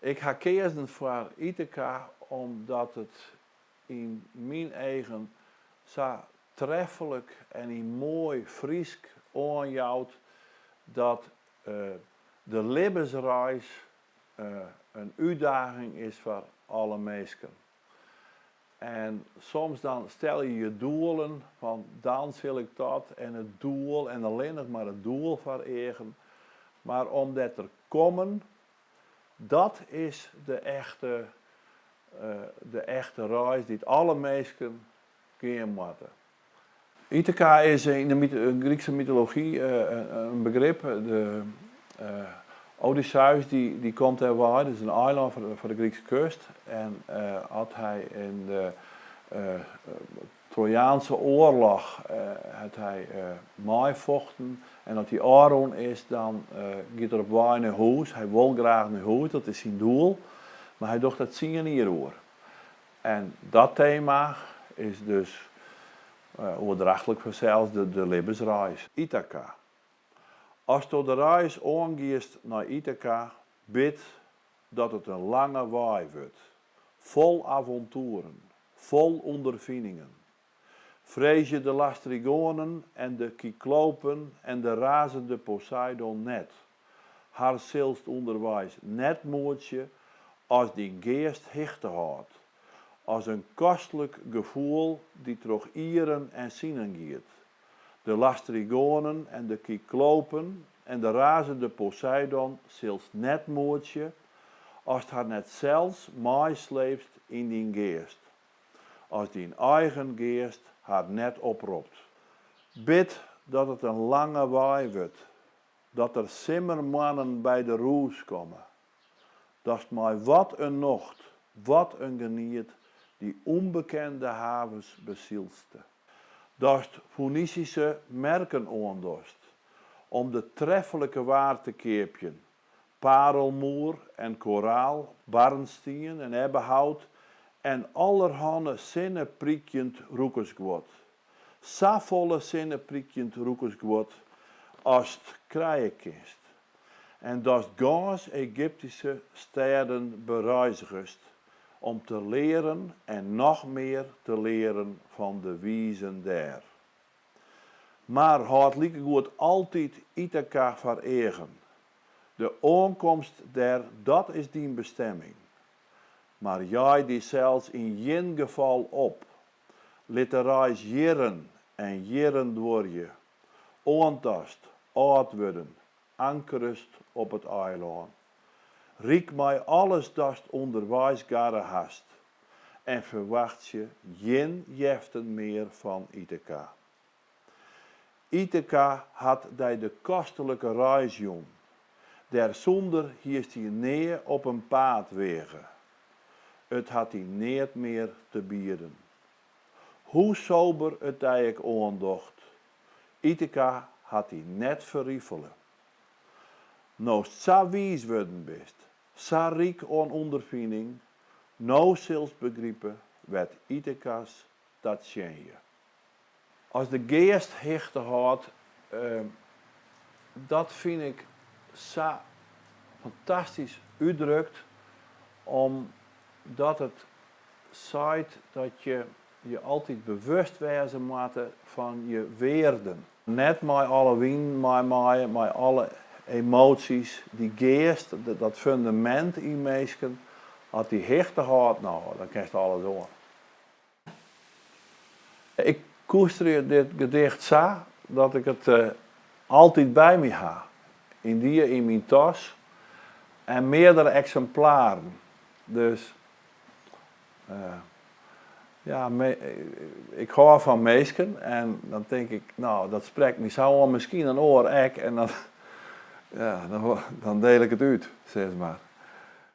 Ik ha keazen foar Itaka omdat it yn myn eagen sa treflik en yn moai Frysk oanjout dat de libbensreis in útdaging is foar alle minsken. En soms dan stel je je doelen fan dan sil ik dat en it doel en allinnich mar it doel foar eagen. Mar om dêr te kommen, dat is de echte, de echte reis dy't alle minsken gean moatte. Itaka is yn de Grykske mytology in begrip. De Odysseus dy komt dêr wei, dat is in eilân foar de Grykske kust. En as hy yn de Trojaanse oarloch hat hy meifochten en as dy ôfrûn is dan giet er op wei nei hûs. Hy wol graach nei hûs, dat is syn doel, mar hy docht dat tsien jier oer. En dat tema is dus oerdrachtlik fansels de libbensreis. Itaka. Asto de reis oangiest nei Itaka, bid dat it in lange wei wurdt, fol avontoeren, fol ûnderfiningen. Freezje de Lastrigoanen en de Kyklopen en de razende Poseidon net. Har silst ûnderweis net moetsje as dyn geast hichte hâldt, as in kostlik gefoel dy't troch ieren en sinen giet. De Lastrigoanen en de Kyklopen en de razende Poseidon silst net moetsje ast har net sels meisleepst yn dyn geast, as dyn eigen geast har net opropt. Bid dat it in lange wei wurdt, dat der simmermoannen by de rûs komme, datst mei wat in nocht, wat in geniet dy ûnbekende havens besylste. Datst Foenisyske merken oandochst om de treflike waar te keapjen, parelmoer en koraal, barnstien en ebbehout en allerhanne sinneprykjend rûkersguod. Safolle sinneprykjend rûkersguod ast krije kinst. En datst gâns Egyptyske stêden bereizgest om te learen en noch mear te learen fan de wizen dêr. Mar hâld likegoed altyd Itaka foar eagen. De oankomst dêr, dat is dyn bestemming. Mar jei dysels yn gjin gefal op. Lit de reis jierren en jierren duorje, oant datst, âld wurden, ankerest op it eilân. Ryk mei alles datst ûnderweis garre hast en ferwachtsje gjin jeften mear fan Itaka. Itaka hat dy de kostelike reis jûn. Dêrsûnder hiest dy nea op 'en paad weage. It hat dy neat mear te bieden. Hoe sober it dy ek oandocht, Itaka hat dy net ferrifele. No'tst sa wiis wurden bist, sa ryk oan ûnderfining, no silst begripe wêr't Itaka's ta tsjinje. As de geast hichte hâldt, dat fyn ik sa fantastysk útdrukt, omdat it seit dat je je altyd bewust wêze moatte fan je wearden. Net mei alle winen meimeie, mei alle emoties, dy geast, dat fundamint yn minsken, as dy hichte hâldt, no, dan kinst alles oan. Ik koesterje dit gedicht sa dat ik it altyd by my ha, yndie yn myn tas en meardere eksimplaren. Dus ja, ik hâld fan minsken en dan tink ik, no, dat sprekt my sa oan, miskien in oar ek en dan, ja, dan diel ik it út, sis mar.